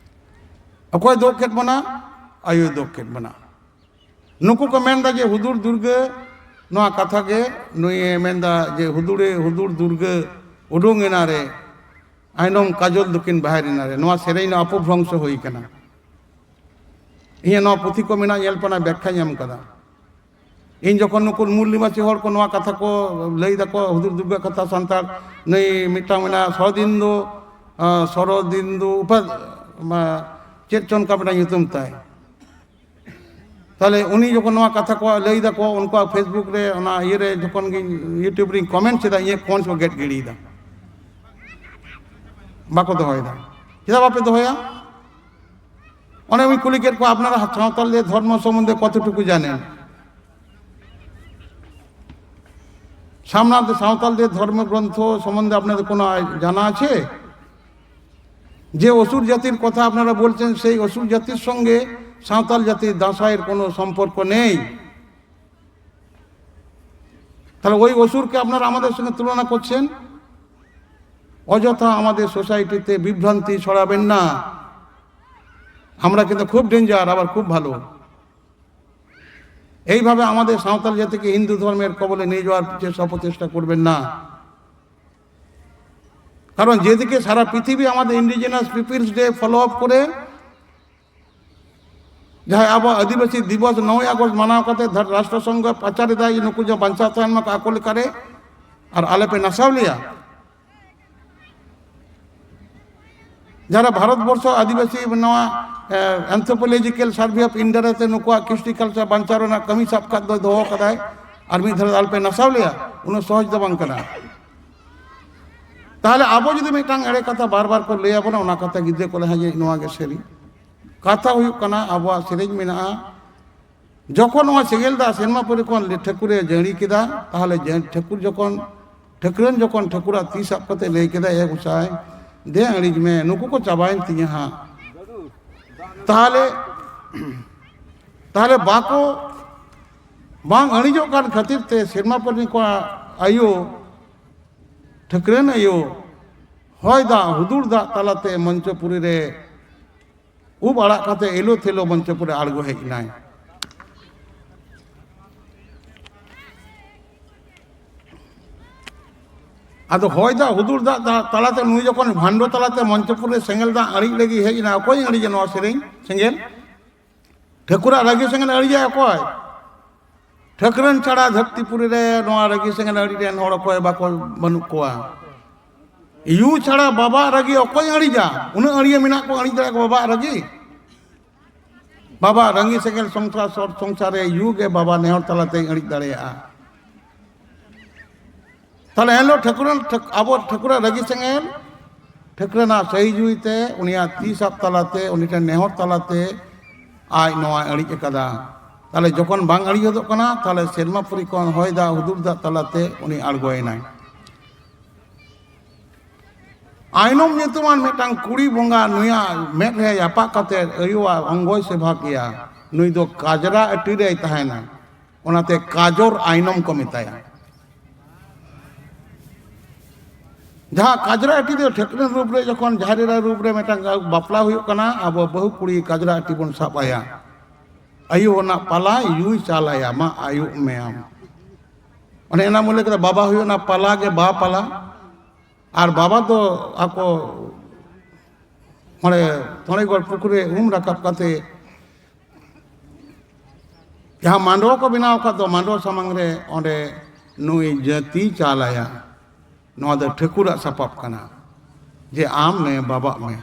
ᱚᱠᱚᱭ ᱫᱩᱜ ᱠᱮᱫ ᱵᱚᱱᱟ? ᱟᱭᱳᱭ ᱫᱩᱜ ᱠᱮᱫ ᱵᱚᱱᱟ᱾ ᱱᱩᱠᱩ ᱠᱚ ᱢᱮᱱᱫᱟ ᱡᱮ ᱦᱩᱫᱩᱲ ᱫᱩᱨᱜᱟᱹ, ᱱᱚᱣᱟ ᱠᱟᱛᱷᱟ ᱜᱮ ᱱᱩᱭᱮ ᱢᱮᱱᱫᱟ ᱡᱮ ᱦᱩᱫᱩᱲᱮ, ᱦᱩᱫᱩᱲ ᱫᱩᱨᱜᱟᱹ ᱩᱰᱩᱝ ᱮᱱᱟ ᱨᱮ, ᱟᱭᱱᱚᱢ ᱠᱟᱡᱚᱞ ᱫᱚᱠᱤᱱ ᱵᱟᱦᱮᱨ ᱮᱱᱟ ᱨᱮ᱾ ᱱᱚᱣᱟ ᱥᱮᱨᱮᱧ ᱫᱚ ᱚᱯᱚᱵᱷᱨᱚᱝᱥᱚ ᱦᱩᱭ ᱠᱟᱱᱟ᱾ ᱤᱧᱟᱹᱜ ᱱᱚᱣᱟ ᱯᱩᱛᱷᱤ ᱠᱚ ᱢᱮᱱᱟᱜ, ᱧᱮᱞ ᱯᱮ, ᱚᱱᱟ ᱵᱮᱠᱠᱷᱟᱧ ᱮᱢ ᱠᱟᱫᱟ᱾ ᱤᱧ ᱡᱚᱠᱷᱚᱱ ᱱᱩᱠᱩ ᱢᱩᱞ ᱱᱤᱵᱟᱥᱤ ᱦᱚᱲ ᱠᱚ ᱱᱚᱣᱟ ᱠᱟᱛᱷᱟ ᱠᱚ ᱞᱟᱹᱭ ᱫᱟᱠᱚ, ᱦᱩᱫᱩᱲ ᱫᱩᱨᱜᱟᱹ ᱠᱟᱛᱷᱟ ᱥᱟᱱᱛᱟᱲ, ᱱᱩᱭ ᱢᱤᱫᱴᱟᱝ ᱢᱮᱱᱟᱜᱼᱟ ᱥᱚᱨᱚᱫᱤᱱᱫᱩ, ᱟᱸ, ᱥᱚᱨᱚᱫᱤᱱᱫᱩ ᱩᱯᱟ-, ᱢᱟ-, ᱪᱮᱫ ᱪᱚ ᱚᱱᱠᱟ ᱢᱤᱫᱴᱟᱝ ᱧᱩᱛᱩᱢ ᱛᱟᱭ᱾ ᱛᱟᱦᱞᱮ ᱩᱱᱤ ᱡᱚᱠᱷᱚᱱ ᱱᱚᱣᱟ ᱠᱟᱛᱷᱟ ᱠᱚ ᱞᱟᱹᱭ ᱫᱟᱠᱚ, ᱩᱱᱠᱩᱣᱟᱜ Facebook ᱨᱮ, ᱚᱱᱟ ᱤᱭᱟᱹ ᱨᱮ ᱡᱚᱠᱷᱚᱱ ᱜᱤᱧ YouTube ᱨᱤᱧ comment ᱠᱮᱫᱟ, ᱤᱧᱟᱹᱜ comments ᱠᱚ ᱜᱮᱫ ᱜᱤᱰᱤᱭᱮᱫᱟ, ᱵᱟᱠᱚ ᱫᱚᱦᱚᱭᱮᱫᱟ᱾ ᱪᱮᱫᱟᱜ ᱵᱟᱯᱮ ᱫᱚᱦᱚᱭᱟ? ᱚᱱᱮ ᱩᱱᱤ ᱠᱩᱞᱤ ᱠᱮᱫ ᱠᱚᱣᱟ, "আপনারা সাঁওতালদের ধর্ম সম্বন্ধে কতটুকু জানেন?" সামনাতে সাঁওতালদের ধর্মগ্রন্থ সম্বন্ধে আপনাদের কোনো আই-, জানা আছে? যে অসুর জাতির কথা আপনারা বলছেন, সেই অসুর জাতির সঙ্গে সাঁওতাল জাতির দাঁসাইয়ের কোনো সম্পর্ক নেই। তাহলে ওই অসুরকে আপনারা আমাদের সঙ্গে তুলনা করছেন? অযথা আমাদের সোসাইটিতে বিভ্রান্তি ছড়াবেন না। আমরা কিন্তু খুব ডেঞ্জার, আবার খুব ভালো। এইভাবে আমাদের সাঁওতাল জাতিকে হিন্দু ধর্মের কবলে নিয়ে যাওয়ার চেষ্টা, অপচেষ্টা করবেন না। কারণ যেদিকে সারা পৃথিবী আমাদের indigenous peoples day follow up করে, ᱡᱟᱦᱟᱸᱭ ᱟᱵᱚ ᱟᱹᱫᱤᱵᱟᱹᱥᱤ ᱫᱤᱵᱚᱥ ᱱᱚᱭ ᱟᱜᱚᱥᱴ ᱢᱟᱱᱟᱣ ᱠᱟᱛᱮ ᱫᱷᱟᱨ-, ᱨᱟᱥᱴᱨᱚ ᱥᱚᱝᱜᱷ ᱯᱟᱪᱟᱨ ᱮᱫᱟᱭ, ᱱᱩᱠᱩ ᱡᱮ ᱵᱟᱧᱪᱟᱣ ᱛᱟᱦᱮᱱ ᱢᱟᱠᱚ ᱟᱠᱚ ᱞᱮᱠᱟᱨᱮ, ᱟᱨ ᱟᱞᱮ ᱯᱮ ᱱᱟᱥᱟᱣ ᱞᱮᱭᱟ᱾ ᱡᱟᱦᱟᱸ ᱨᱮ ᱵᱷᱟᱨᱚᱛ ᱵᱚᱨᱥᱚ ᱟᱹᱫᱤᱵᱟᱹᱥᱤ ᱱᱚᱣᱟ, ᱮ, Anthropological Survey of India ᱨᱮ ᱛᱮ ᱱᱩᱠᱩᱣᱟᱜ ᱠᱨᱤᱥᱴᱤ ᱠᱟᱞᱪᱟᱨ ᱵᱟᱧᱪᱟᱣ ᱨᱮᱱᱟᱜ ᱠᱟᱹᱢᱤ ᱥᱟᱵ ᱠᱟᱜ ᱫᱚ ᱫᱚᱦᱚ ᱠᱟᱫᱟᱭ, ᱟᱨ ᱢᱤᱫ ᱫᱷᱟᱨᱮ ᱟᱞᱮ ᱯᱮ ᱱᱟᱥᱟᱣ ᱞᱮᱭᱟ, ᱩᱱᱟᱹᱜ ᱥᱚᱦᱚᱡ ᱫᱚ ᱵᱟᱝ ᱠᱟᱱᱟ᱾ ᱛᱟᱦᱞᱮ ᱟᱵᱚ ᱡᱩᱫᱤ ᱢᱤᱫᱴᱟᱝ ᱮᱲᱮ ᱠᱟᱛᱷᱟ ᱵᱟᱨ ᱵᱟᱨ ᱠᱚ ᱞᱟᱹᱭ ᱟᱵᱚᱱᱟ, ᱚᱱᱟ ᱠᱟᱛᱷᱟ ᱜᱤᱫᱽᱨᱟᱹ ᱠᱚ ᱞᱟᱹᱭᱟ ᱡᱮ ᱱᱚᱣᱟ ᱜᱮ ᱥᱟᱹᱨᱤ᱾ ᱠᱟᱛᱷᱟ ᱦᱩᱭᱩᱜ ᱠᱟᱱᱟ, ᱟᱵᱚᱣᱟᱜ ᱥᱮᱨᱮᱧ ᱢᱮᱱᱟᱜᱼᱟ, ᱡᱚᱠᱷᱚᱱ ᱱᱚᱣᱟ ᱥᱮᱸᱜᱮᱞ ᱫᱟᱜ ᱥᱮᱨᱢᱟ ᱯᱟᱹᱨᱤ ᱠᱷᱚᱱ ᱴᱷᱟᱹᱠᱩᱨᱮ ᱡᱟᱹᱲᱤ ᱠᱮᱫᱟ, ᱛᱟᱦᱞᱮ ᱡᱮ ᱴᱷᱟᱹᱠᱩᱨ ᱡᱚᱠᱷᱚᱱ, ᱴᱷᱟᱹᱠᱨᱟᱹᱱ ᱡᱚᱠᱷᱚᱱ ᱴᱷᱟᱹᱠᱩᱨᱟᱜ ᱛᱤ ᱥᱟᱵ ᱠᱟᱛᱮ ᱞᱟᱹᱭ ᱠᱮᱫᱟ, "ᱮ ᱜᱚᱸᱥᱟᱭ, ᱫᱮ ᱟᱹᱲᱤᱡ ᱢᱮ, ᱱᱩᱠᱩ ᱠᱚ ᱪᱟᱵᱟᱭᱮᱱ ᱛᱤᱧᱟᱹ ᱦᱟᱸᱜ", ᱛᱟᱦᱞᱮ, ᱛᱟᱦᱞᱮ ᱵᱟᱠᱚ, ᱵᱟᱝ ᱟᱹᱲᱤᱡᱚᱜ ᱠᱟᱱ ᱠᱷᱟᱹᱛᱤᱨ ᱛᱮ ᱥᱮᱨᱢᱟ ᱯᱟᱹᱨᱤ ᱠᱚᱣᱟᱜ ᱟᱭᱳ, ᱴᱷᱟᱹᱠᱨᱟᱹᱱ ᱟᱭᱳ, ᱦᱚᱭ ᱫᱟᱜ ᱦᱩᱫᱩᱲ ᱫᱟᱜ ᱛᱟᱞᱟᱛᱮ ᱢᱚᱧᱪᱚᱯᱩᱨᱤ ᱨᱮ ᱩᱵ ᱟᱲᱟᱜ ᱠᱟᱛᱮ ᱮᱞᱳ ᱛᱷᱮᱞᱳ ᱢᱚᱧᱪᱚᱯᱩᱨᱤ ᱨᱮ ᱟᱬᱜᱚ ᱦᱮᱡ ᱮᱱᱟᱭ᱾ ᱟᱫᱚ ᱦᱚᱭ ᱫᱟᱜ ᱦᱩᱫᱩᱲ ᱫᱟᱜ ᱛᱟ-, ᱛᱟᱞᱟᱛᱮ ᱱᱩᱭ ᱡᱚᱠᱷᱚᱱ ᱵᱷᱟᱱᱰᱚ ᱛᱟᱞᱟᱛᱮ ᱢᱚᱧᱪᱚᱯᱩᱨᱤ ᱨᱮ ᱥᱮᱸᱜᱮᱞ ᱫᱟᱜ ᱟᱹᱲᱤᱡ ᱞᱟᱹᱜᱤᱫ ᱦᱮᱡ ᱮᱱᱟ, ᱚᱠᱚᱭ ᱟᱹᱲᱤᱡᱟ ᱱᱚᱣᱟ ᱥᱮᱨᱮᱧ ᱥᱮᱸᱜᱮᱞ? ᱴᱷᱟᱹᱠᱩᱨᱟᱜ ᱨᱟᱹᱜᱤ ᱥᱮᱸᱜᱮᱞ ᱟᱹᱲᱤᱡᱟᱭ ᱚᱠᱚᱭ? ᱴᱷᱟᱹᱠᱨᱟᱹᱱ ᱪᱷᱟᱲᱟ ᱫᱷᱟᱹᱨᱛᱤᱯᱩᱨᱤ ᱨᱮ ᱱᱚᱣᱟ ᱨᱟᱹᱜᱤ ᱥᱮᱸᱜᱮᱞ ᱟᱹᱲᱤᱡ ᱨᱮᱱ ᱦᱚᱲ ᱚᱠᱚᱭ ᱵᱟᱠᱚ, ᱵᱟᱹᱱᱩᱜ ᱠᱚᱣᱟ᱾ ᱭᱩ ᱪᱷᱟᱲᱟ ᱵᱟᱵᱟᱣᱟᱜ ᱨᱟᱹᱜᱤ ᱚᱠᱚᱭ ᱟᱹᱲᱤᱡᱟ? ᱩᱱᱟᱹᱜ ᱟᱹᱲᱤᱭᱟᱹ ᱢᱮᱱᱟᱜ ᱠᱚ ᱟᱹᱲᱤᱡ ᱫᱟᱲᱮᱭᱟᱜ ᱠᱚ ᱵᱟᱵᱟᱣᱟᱜ ᱨᱟᱹᱜᱤ? ᱵᱟᱵᱟᱣᱟᱜ ᱨᱟᱹᱜᱤ ᱥᱮᱸᱜᱮᱞ ᱥᱚᱝᱥᱟᱨ, ᱥᱚᱨ ᱥᱚᱝᱥᱟᱨ ᱨᱮ ᱭᱩ ᱜᱮ ᱵᱟᱵᱟ ᱱᱮᱦᱚᱨ ᱛᱟᱞᱟᱛᱮ ᱟᱹᱲᱤᱡ ᱫᱟᱲᱮᱭᱟᱜᱼᱟ᱾ ᱛᱟᱦᱞᱮ ᱮᱱᱦᱤᱞᱳᱜ ᱴᱷᱟᱹᱠᱩᱨᱟᱱ, ᱴᱷᱟᱹᱠ-, ᱟᱵᱚ ᱴᱷᱟᱹᱠᱩᱨᱟᱜ ᱨᱟᱹᱜᱤ ᱥᱮᱸᱜᱮᱞ, ᱴᱷᱟᱹᱠᱨᱟᱹᱱᱟᱜ ᱥᱟᱹᱦᱤ ᱡᱩᱦᱤᱛᱮ, ᱩᱱᱤᱭᱟᱜ ᱛᱤ ᱥᱟᱵ ᱛᱟᱞᱟᱛᱮ, ᱩᱱᱤ ᱴᱷᱮᱱ ᱱᱮᱦᱚᱨ ᱛᱟᱞᱟᱛᱮ ᱟᱡ ᱱᱚᱣᱟᱭ ᱟᱹᱲᱤᱡ ᱟᱠᱟᱫᱟ᱾ ᱛᱟᱦᱞᱮ ᱡᱚᱠᱷᱚᱱ ᱵᱟᱝ ᱟᱹᱲᱤᱡ ᱦᱚᱫᱚᱜ ᱠᱟᱱᱟ, ᱛᱟᱦᱞᱮ ᱥᱮᱨᱢᱟ ᱯᱩᱨᱤ ᱠᱷᱚᱱ ᱦᱚᱭ ᱫᱟᱜ ᱦᱩᱫᱩᱲ ᱫᱟᱜ ᱛᱟᱞᱟᱛᱮ ᱩᱱᱤ ᱟᱬᱜᱚᱭᱮᱱᱟᱭ᱾ ᱟᱭᱱᱚᱢ ᱧᱩᱛᱩᱢᱟᱱ ᱢᱤᱫᱴᱟᱝ ᱠᱩᱲᱤ ᱵᱚᱸᱜᱟ ᱱᱩᱭᱟᱜ ᱢᱮᱫ ᱨᱮ ᱡᱟᱯᱟᱜ ᱠᱟᱛᱮ ᱟᱭᱳᱣᱟᱜ ᱚᱝᱜᱚᱭ ᱥᱮᱵᱟ ᱠᱮᱭᱟ᱾ ᱱᱩᱭ ᱫᱚ ᱠᱟᱡᱽᱨᱟ ᱟᱹᱴᱤ ᱨᱮᱭ ᱛᱟᱦᱮᱱᱟ, ᱚᱱᱟᱛᱮ ᱠᱟᱡᱚᱨ ᱟᱭᱱᱚᱢ ᱠᱚ ᱢᱮᱛᱟᱭᱟ᱾ ᱡᱟᱦᱟᱸ ᱠᱟᱡᱽᱨᱟ ᱟᱹᱴᱤ ᱫᱚ ᱴᱷᱟᱹᱠᱨᱟᱹᱱ ᱨᱩᱯ ᱨᱮ ᱡᱚᱠᱷᱚᱱ ᱡᱟᱦᱮᱨ ᱮᱨᱟ ᱨᱩᱯ ᱨᱮ ᱢᱤᱫᱴᱟᱝ ᱵᱟᱯᱞᱟ ᱦᱩᱭᱩᱜ ᱠᱟᱱᱟ, ᱟᱵᱚ ᱵᱟᱹᱦᱩ ᱠᱩᱲᱤ ᱠᱟᱡᱽᱨᱟ ᱟᱹᱴᱤ ᱵᱚᱱ ᱥᱟᱵ ᱟᱭᱟ᱾ ᱟᱭᱳ ᱚᱱᱟ ᱯᱟᱞᱟ ᱭᱩᱭ ᱪᱟᱞ ᱟᱭᱟ, ᱢᱟ ᱟᱭᱳᱜ ᱢᱮᱭᱟᱢ᱾ ᱚᱱᱮ ᱮᱱᱟ ᱵᱚᱱ ᱞᱟᱹᱭ ᱠᱮᱫᱟ, ᱵᱟᱵᱟ ᱦᱩᱭᱩᱜ ᱚᱱᱟ ᱯᱟᱞᱟ ᱜᱮ ᱵᱟ ᱯᱟᱞᱟ᱾ ᱟᱨ ᱵᱟᱵᱟ ᱫᱚ ᱟᱠᱚ ᱚᱸᱰᱮ ᱛᱚᱲᱮᱜᱚᱲ ᱯᱩᱠᱷᱨᱤ ᱨᱮ ᱩᱢ ᱨᱟᱠᱟᱵ ᱠᱟᱛᱮ ᱡᱟᱦᱟᱸ ᱢᱟᱰᱣᱟ ᱠᱚ ᱵᱮᱱᱟᱣ ᱟᱠᱟᱫ ᱫᱚ ᱢᱟᱰᱣᱟ ᱥᱟᱢᱟᱝ ᱨᱮ, ᱚᱸᱰᱮ ᱱᱩᱭ ᱡᱟᱹᱛᱤ ᱪᱟᱞᱟᱭᱟ᱾ ᱱᱚᱣᱟ ᱫᱚ ᱴᱷᱟᱹᱠᱩᱨᱟᱜ ᱥᱟᱯᱟᱵ ᱠᱟᱱᱟ ᱡᱮ ᱟᱢ ᱢᱮ, ᱵᱟᱵᱟᱜ ᱢᱮ᱾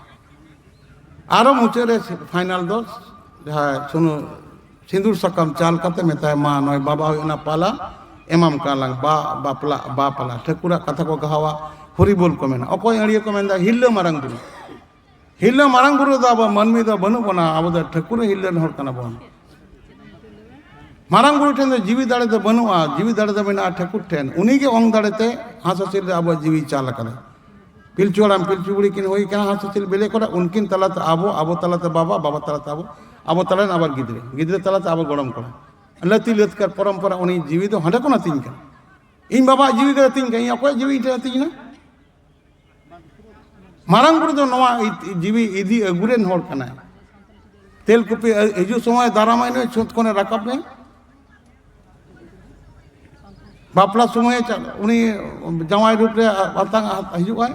ᱟᱨᱚ ᱢᱩᱪᱟᱹᱫ ᱨᱮ ᱯᱷᱟᱭᱱᱟᱞ ᱫᱚ ᱡᱟᱦᱟᱸ ᱥᱩᱱᱩ ᱥᱤᱸᱫᱩᱨ ᱥᱟᱠᱟᱢ ᱪᱟᱞ ᱠᱟᱛᱮ ᱢᱮᱛᱟᱭ, ᱢᱟ ᱱᱚᱜᱼᱚᱭ ᱵᱟᱵᱟ ᱦᱩᱭᱩᱜ ᱠᱟᱱᱟ ᱯᱟᱞᱟ, ᱮᱢᱟᱢ ᱠᱟᱱᱟ ᱞᱟᱝ ᱵᱟ ᱵᱟᱯᱞᱟ ᱵᱟ ᱯᱟᱞᱟ᱾ ᱴᱷᱟᱹᱠᱩᱨᱟᱜ ᱠᱟᱛᱷᱟ ᱠᱚ ᱜᱟᱦᱟᱣᱟ, ᱦᱚᱨᱤᱵᱳᱞ ᱠᱚ ᱢᱮᱱᱟ᱾ ᱚᱠᱚᱭ ᱟᱹᱲᱤᱭᱟᱹ ᱠᱚ ᱢᱮᱱᱫᱟ? ᱦᱤᱨᱞᱟᱹ ᱢᱟᱨᱟᱝ ᱵᱩᱨᱩ᱾ ᱦᱤᱨᱞᱟᱹ ᱢᱟᱨᱟᱝ ᱵᱩᱨᱩ ᱫᱚ ᱟᱵᱚ ᱢᱟᱹᱱᱢᱤ ᱫᱚ ᱵᱟᱹᱱᱩᱜ ᱵᱚᱱᱟ, ᱟᱵᱚ ᱫᱚ ᱴᱷᱟᱹᱠᱩᱨ ᱨᱮᱱ ᱦᱤᱨᱞᱟᱹ ᱨᱮᱱ ᱦᱚᱲ ᱠᱟᱱᱟ ᱵᱚᱱ᱾ ᱢᱟᱨᱟᱝ ᱵᱩᱨᱩ ᱴᱷᱮᱱ ᱫᱚ ᱡᱤᱣᱤ ᱫᱟᱲᱮ ᱫᱚ ᱵᱟᱹᱱᱩᱜᱼᱟ, ᱡᱤᱣᱤ ᱫᱟᱲᱮ ᱫᱚ ᱢᱮᱱᱟᱜᱼᱟ ᱴᱷᱟᱹᱠᱩᱨ ᱴᱷᱮᱱ᱾ ᱩᱱᱤ ᱜᱮ ᱚᱝ ᱫᱟᱲᱮ ᱛᱮ ᱦᱟᱸᱥ ᱦᱟᱹᱥᱤᱞ ᱨᱮ ᱟᱵᱚᱣᱟᱜ ᱡᱤᱣᱤ ᱪᱟᱞ ᱟᱠᱟᱫᱟ᱾ ᱯᱤᱞᱪᱩ ᱦᱟᱲᱟᱢ ᱯᱤᱞᱪᱩ ᱵᱩᱲᱦᱤ ᱠᱤᱱ ᱦᱩᱭ ᱠᱟᱱᱟ ᱦᱟᱸᱥ ᱦᱟᱹᱥᱤᱞ ᱵᱮᱞᱮ ᱠᱚᱨᱮ, ᱩᱱᱠᱤᱱ ᱛᱟᱞᱟᱛᱮ ᱟᱵᱚ, ᱟᱵᱚ ᱛᱟᱞᱟᱛᱮ ᱵᱟᱵᱟ, ᱵᱟᱵᱟ ᱛᱟᱞᱟᱛᱮ ᱟᱵᱚ, ᱟᱵᱚ ᱛᱟᱞᱟᱨᱮᱱ ᱟᱵᱟᱨ ᱜᱤᱫᱽᱨᱟᱹ, ᱜᱤᱫᱽᱨᱟᱹ ᱛᱟᱞᱟᱛᱮ ᱟᱵᱚ ᱜᱚᱲᱚᱢ ᱠᱚᱲᱟ᱾ ᱞᱟᱹᱛᱤ ᱞᱟᱹᱛᱠᱟᱨ ᱯᱚᱨᱚᱢᱯᱚᱨᱟ ᱩᱱᱤ ᱡᱤᱣᱤ ᱫᱚ ᱦᱟᱸᱰᱮ ᱠᱷᱚᱱ ᱟᱹᱛᱤᱧ ᱠᱟᱱᱟ᱾ ᱤᱧ ᱵᱟᱵᱟᱣᱟᱜ ᱡᱤᱣᱤ ᱜᱮ ᱟᱹᱛᱤᱧ ᱠᱟᱱᱟ, ᱤᱧ ᱚᱠᱚᱭᱟᱜ ᱡᱤᱣᱤ ᱤᱧ ᱟᱹᱛᱤᱧ ᱮᱱᱟ? ᱢᱟᱨᱟᱝ ᱵᱩᱨᱩ ᱫᱚ ᱱᱚᱣᱟ ᱤ- ᱡᱤᱣᱤ ᱤᱫᱤ ᱟᱹᱜᱩ ᱨᱮᱱ ᱦᱚᱲ ᱠᱟᱱᱟᱭ᱾ ᱛᱮᱞᱠᱩᱯᱤ ᱦᱤᱡᱩᱜ ᱥᱚᱢᱚᱭ ᱫᱟᱨᱟᱢᱟᱭ ᱱᱩᱭ, ᱪᱷᱩᱸᱛ ᱠᱷᱚᱱᱮ ᱨᱟᱠᱟᱵ ᱢᱮ᱾ ᱵᱟᱯᱞᱟ ᱥᱚᱢᱚᱭ ᱪᱟ- ᱩᱱᱤ ᱡᱟᱶᱟᱭ ᱨᱩᱯ ᱨᱮ ᱟᱛᱟᱝ ᱦᱤᱡᱩᱜ ᱟᱭ,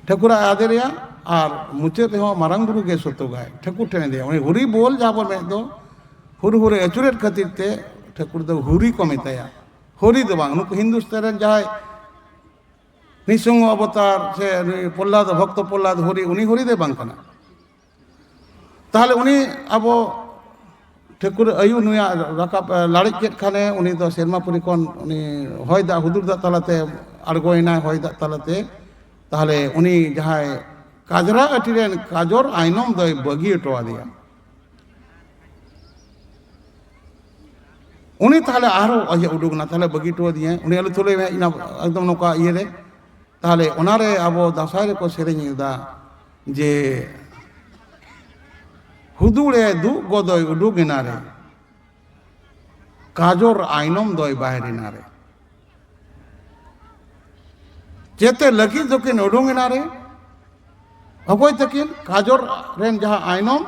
ᱴᱷᱟᱹᱠᱩᱨᱟᱜ ᱟᱫᱮᱨᱮᱭᱟ᱾ ᱟᱨ ᱢᱩᱪᱟᱹᱫ ᱨᱮᱦᱚᱸ ᱢᱟᱨᱟᱝ ᱵᱩᱨᱩ ᱜᱮ ᱥᱚᱛᱚᱜᱟᱭ, ᱴᱷᱟᱹᱠᱩᱨ ᱴᱷᱮᱱ ᱤᱫᱤᱭᱟ᱾ ᱩᱱᱤ ᱦᱩᱨᱤ ᱵᱳᱞ ᱡᱟᱦᱟᱸ ᱵᱚᱱ ᱢᱮᱱ ᱫᱚ, ᱦᱩᱨ ᱦᱩᱨᱮ ᱟᱹᱪᱩᱨᱮᱫ ᱠᱷᱟᱹᱛᱤᱨ ᱛᱮ ᱴᱷᱟᱹᱠᱩᱨ ᱫᱚ ᱦᱩᱨᱤ ᱠᱚ ᱢᱮᱛᱟᱭᱟ᱾ ᱦᱩᱨᱤ ᱫᱚ ᱵᱟᱝ, ᱱᱩᱠᱩ ᱦᱤᱱᱫᱩᱥᱛᱟᱱ ᱨᱮᱱ ᱡᱟᱦᱟᱸᱭ ᱱᱤᱥᱤᱝᱦᱚ ᱚᱵᱚᱛᱟᱨ ᱥᱮ ᱱᱩᱭ ᱯᱨᱚᱦᱞᱟᱫ, ᱵᱷᱚᱠᱛᱚ ᱯᱨᱚᱦᱞᱟᱫ ᱦᱚᱨᱤ, ᱩᱱᱤ ᱦᱚᱨᱤ ᱫᱚ ᱵᱟᱝ ᱠᱟᱱᱟ᱾ ᱛᱟᱦᱚᱞᱮ ᱩᱱᱤ ᱟᱵᱚ ᱴᱷᱟᱹᱠᱩᱨ ᱟᱭᱩ ᱱᱩᱭᱟᱜ ᱨᱟᱠᱟᱵ, ᱮ, ᱞᱟᱲᱮᱡ ᱠᱮᱫ ᱠᱷᱟᱱᱮ, ᱩᱱᱤ ᱫᱚ ᱥᱮᱨᱢᱟᱯᱩᱨᱤ ᱠᱷᱚᱱ ᱩᱱᱤ ᱦᱚᱭ ᱫᱟᱜ ᱦᱩᱫᱩᱨ ᱫᱟᱜ ᱛᱟᱞᱟᱛᱮ ᱟᱬᱜᱚᱭᱮᱱᱟᱭ, ᱦᱚᱭ ᱫᱟᱜ ᱛᱟᱞᱟᱛᱮ᱾ ᱛᱟᱦᱚᱞᱮ ᱩᱱᱤ ᱡᱟᱦᱟᱸᱭ ᱠᱟᱡᱽᱨᱟ ᱟᱹᱴᱤ ᱨᱮᱱ ᱠᱟᱡᱚᱨ ᱟᱭᱱᱚᱢ ᱫᱚᱭ ᱵᱟᱹᱜᱤ ᱦᱚᱴᱚ ᱟᱫᱮᱭᱟ᱾ ᱩᱱᱤ ᱛᱟᱦᱚᱞᱮ ᱟᱨᱦᱚᱸ ᱚᱡᱮ ᱩᱰᱩᱠ ᱮᱱᱟ, ᱛᱟᱦᱚᱞᱮ ᱵᱟᱹᱜᱤ ᱦᱚᱴᱚ ᱟᱫᱤᱧᱟᱭ᱾ ᱩᱱᱤ ᱟᱞᱚ ᱛᱩᱞᱟᱹᱭ ᱢᱮ ᱤᱧ ᱮᱠᱫᱚᱢ ᱱᱚᱝᱠᱟ ᱤᱭᱟᱹ ᱨᱮ᱾ ᱛᱟᱦᱚᱞᱮ ᱚᱱᱟᱨᱮ ᱟᱵᱚ ᱫᱟᱸᱥᱟᱭ ᱨᱮᱠᱚ ᱥᱮᱨᱮᱧ ᱮᱫᱟ ᱡᱮ, ᱦᱩᱫᱩᱲᱮ ᱫᱩᱜ ᱜᱚᱫᱚᱭ ᱩᱰᱩᱠ ᱮᱱᱟ ᱨᱮ, ᱠᱟᱡᱚᱨ ᱟᱭᱱᱚᱢ ᱫᱚᱭ ᱵᱟᱭᱨᱤᱱᱟ ᱨᱮ᱾ ᱪᱮᱛᱮ ᱞᱟᱹᱜᱤᱫ ᱫᱚᱠᱤᱱ ᱩᱰᱩᱝ ᱮᱱᱟ ᱨᱮ, ᱚᱠᱚᱭ ᱛᱟᱹᱠᱤᱱ? ᱠᱟᱡᱚᱨ ᱨᱮᱱ ᱡᱟᱦᱟᱸ ᱟᱭᱱᱚᱢ,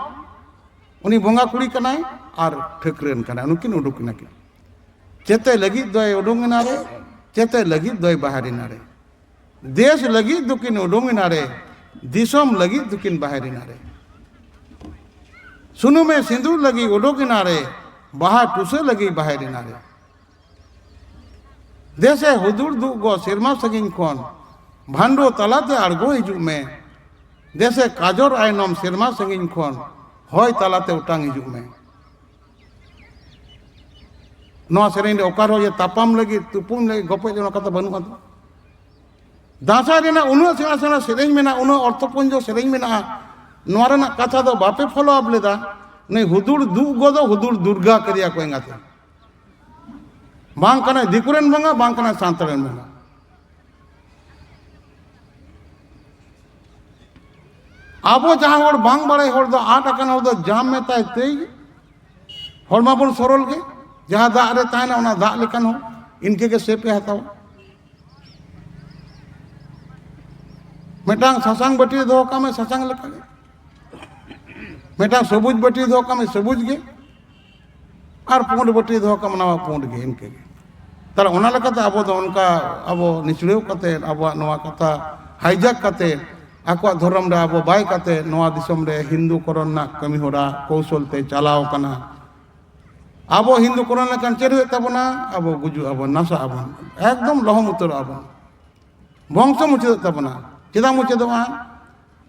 ᱩᱱᱤ ᱵᱚᱸᱜᱟ ᱠᱩᱲᱤ ᱠᱟᱱᱟᱭ ᱟᱨ ᱴᱷᱟᱹᱠᱨᱟᱹᱱ ᱠᱟᱱᱟᱭ, ᱱᱩᱠᱤᱱ ᱩᱰᱩᱠ ᱮᱱᱟ ᱠᱤᱱ᱾ ᱪᱮᱛᱮ ᱞᱟᱹᱜᱤᱫ ᱫᱚᱭ ᱩᱰᱩᱝ ᱮᱱᱟ ᱨᱮ, ᱪᱮᱛᱮ ᱞᱟᱹᱜᱤᱫ ᱫᱚᱭ ᱵᱟᱦᱮᱨ ᱮᱱᱟ ᱨᱮ᱾ ᱫᱮᱥ ᱞᱟᱹᱜᱤᱫ ᱫᱚᱠᱤᱱ ᱩᱰᱩᱝ ᱮᱱᱟ ᱨᱮ, ᱫᱤᱥᱚᱢ ᱞᱟᱹᱜᱤᱫ ᱫᱚᱠᱤᱱ ᱵᱟᱦᱮᱨ ᱮᱱᱟ ᱨᱮ᱾ ᱥᱩᱱᱩᱢᱮ ᱥᱤᱸᱫᱩᱨ ᱞᱟᱹᱜᱤᱫ ᱩᱰᱩᱠ ᱮᱱᱟ ᱨᱮ, ᱵᱟᱦᱟ ᱴᱩᱥᱟᱹ ᱞᱟᱹᱜᱤᱫ ᱵᱟᱦᱮᱨ ᱮᱱᱟ ᱨᱮ᱾ ᱫᱮᱥᱮ ᱦᱩᱫᱩᱲ ᱫᱩᱜ ᱜᱚ ᱥᱮᱨᱢᱟ ᱥᱟᱺᱜᱤᱧ ᱠᱷᱚᱱ, ᱵᱷᱟᱱᱰᱚ ᱛᱟᱞᱟᱛᱮ ᱟᱬᱜᱚ ᱦᱤᱡᱩᱜ ᱢᱮ᱾ ᱫᱮᱥᱮ ᱠᱟᱡᱚᱨ ᱟᱭᱱᱚᱢ ᱥᱮᱨᱢᱟ ᱥᱟᱺᱜᱤᱧ ᱠᱷᱚᱱ, ᱦᱚᱭ ᱛᱟᱞᱟᱛᱮ ᱚᱴᱟᱝ ᱦᱤᱡᱩᱜ ᱢᱮ᱾ ᱱᱚᱣᱟ ᱥᱮᱨᱮᱧ ᱨᱮ ᱚᱠᱟ ᱨᱮᱦᱚᱸ ᱡᱮ ᱛᱟᱯᱟᱢ ᱞᱟᱹᱜᱤᱫ, ᱛᱩᱯᱩᱱ ᱞᱟᱹᱜᱤᱫ, ᱜᱚᱯᱚᱡ ᱞᱟᱹᱜᱤᱫ, ᱚᱱᱟ ᱠᱟᱛᱷᱟ ᱵᱟᱹᱱᱩᱜᱼᱟ ᱛᱚ᱾ ᱫᱟᱸᱥᱟᱭ ᱨᱮᱱᱟᱜ ᱩᱱᱟᱹᱜ ᱥᱮᱬᱟ ᱥᱮᱬᱟ ᱥᱮᱨᱮᱧ ᱢᱮᱱᱟᱜᱼᱟ, ᱩᱱᱟᱹᱜ ᱚᱨᱛᱷᱚᱯᱩᱧᱡᱚ ᱥᱮᱨᱮᱧ ᱢᱮᱱᱟᱜᱼᱟ, ᱱᱚᱣᱟ ᱨᱮᱱᱟᱜ ᱠᱟᱛᱷᱟ ᱫᱚ ᱵᱟᱯᱮ ᱯᱷᱚᱞᱳ ᱟᱯ ᱞᱮᱫᱟ᱾ ᱱᱩᱭ ᱦᱩᱫᱩᱲ ᱫᱩᱜ ᱜᱚ ᱫᱚ ᱦᱩᱫᱩᱲ ᱫᱩᱨᱜᱟ ᱠᱮᱫᱮᱭᱟ ᱠᱚ ᱮᱸᱜᱟᱛᱮ᱾ ᱵᱟᱝ ᱠᱟᱱᱟᱭ ᱫᱤᱠᱩ ᱨᱮᱱ ᱵᱚᱸᱜᱟ, ᱵᱟᱝ ᱠᱟᱱᱟᱭ ᱥᱟᱱᱛᱟᱲ ᱨᱮᱱ ᱵᱚᱸᱜᱟ᱾ ᱟᱵᱚ ᱡᱟᱦᱟᱸ ᱦᱚᱲ ᱵᱟᱝ ᱵᱟᱲᱟᱭ ᱦᱚᱲ ᱫᱚ, ᱟᱫ ᱟᱠᱟᱱ ᱦᱚᱲ ᱫᱚ ᱡᱟᱢ ᱢᱮᱛᱟᱭ ᱛᱮᱭ ᱜᱮ᱾ ᱦᱚᱲ ᱢᱟᱵᱚᱱ ᱥᱚᱨᱚᱞ ᱜᱮ, ᱡᱟᱦᱟᱸ ᱫᱟᱜ ᱨᱮ ᱛᱟᱦᱮᱱᱟ ᱚᱱᱟ ᱫᱟᱜ ᱞᱮᱠᱟᱱ ᱦᱚᱲ, ᱤᱱᱠᱟᱹ ᱜᱮ ᱥᱮᱯ ᱮ ᱦᱟᱛᱟᱣᱟ᱾ ᱢᱤᱫᱴᱟᱝ ᱥᱟᱥᱟᱝ ᱵᱟᱹᱴᱤ ᱨᱮ ᱫᱚᱦᱚ ᱠᱟᱜ ᱢᱮ, ᱥᱟᱥᱟᱝ ᱞᱮᱠᱟᱜᱮ᱾ ᱢᱤᱫᱴᱟᱝ ᱥᱚᱵᱩᱡ ᱵᱟᱹᱴᱤ ᱨᱮ ᱫᱚᱦᱚ ᱠᱟᱜ ᱢᱮ, ᱥᱚᱵᱩᱡ ᱜᱮ᱾ ᱟᱨ ᱯᱩᱸᱰ ᱵᱟᱹᱴᱤ ᱨᱮ ᱫᱚᱦᱚ ᱠᱟᱜ ᱢᱮ, ᱚᱱᱟ ᱢᱟ ᱯᱩᱸᱰ ᱜᱮ, ᱤᱱᱠᱟᱹ ᱜᱮ᱾ ᱛᱟᱦᱞᱮ ᱚᱱᱟ ᱞᱮᱠᱟᱛᱮ ᱟᱵᱚ ᱫᱚ ᱚᱱᱠᱟ, ᱟᱵᱚ ᱱᱤᱪᱲᱟᱹᱣ ᱠᱟᱛᱮ, ᱟᱵᱚᱣᱟᱜ ᱱᱚᱣᱟ ᱠᱟᱛᱷᱟ ᱦᱟᱭᱡᱟᱠ ᱠᱟᱛᱮ, ᱟᱠᱚᱣᱟᱜ ᱫᱷᱚᱨᱚᱢ ᱨᱮ ᱟᱵᱚ ᱵᱟᱭ ᱠᱟᱛᱮ, ᱱᱚᱣᱟ ᱫᱤᱥᱚᱢ ᱨᱮ ᱦᱤᱱᱫᱩ ᱠᱚᱨᱚᱱ ᱨᱮᱱᱟᱜ ᱠᱟᱹᱢᱤ ᱦᱚᱨᱟ ᱠᱚᱣᱥᱚᱞ ᱛᱮ ᱪᱟᱞᱟᱣ ᱠᱟᱱᱟ᱾ ᱟᱵᱚ ᱦᱤᱱᱫᱩ ᱠᱚᱨᱚᱱ ᱞᱮᱠᱷᱟᱱ ᱪᱮᱫ ᱦᱩᱭᱩᱜ ᱛᱟᱵᱚᱱᱟ? ᱟᱵᱚ ᱜᱩᱡᱩᱜ ᱟᱵᱚᱱ, ᱱᱟᱥᱟᱜ ᱟᱵᱚᱱ, ᱮᱠᱫᱚᱢ ᱞᱚᱦᱚᱢ ᱩᱛᱟᱹᱨᱚᱜ ᱟᱵᱚᱱ, ᱵᱚᱝᱥᱚ ᱢᱩᱪᱟᱹᱫᱚᱜ ᱛᱟᱵᱚᱱᱟ᱾ ᱪᱮᱫᱟᱜ ᱢᱩᱪᱟᱹᱫᱚᱜᱼᱟ?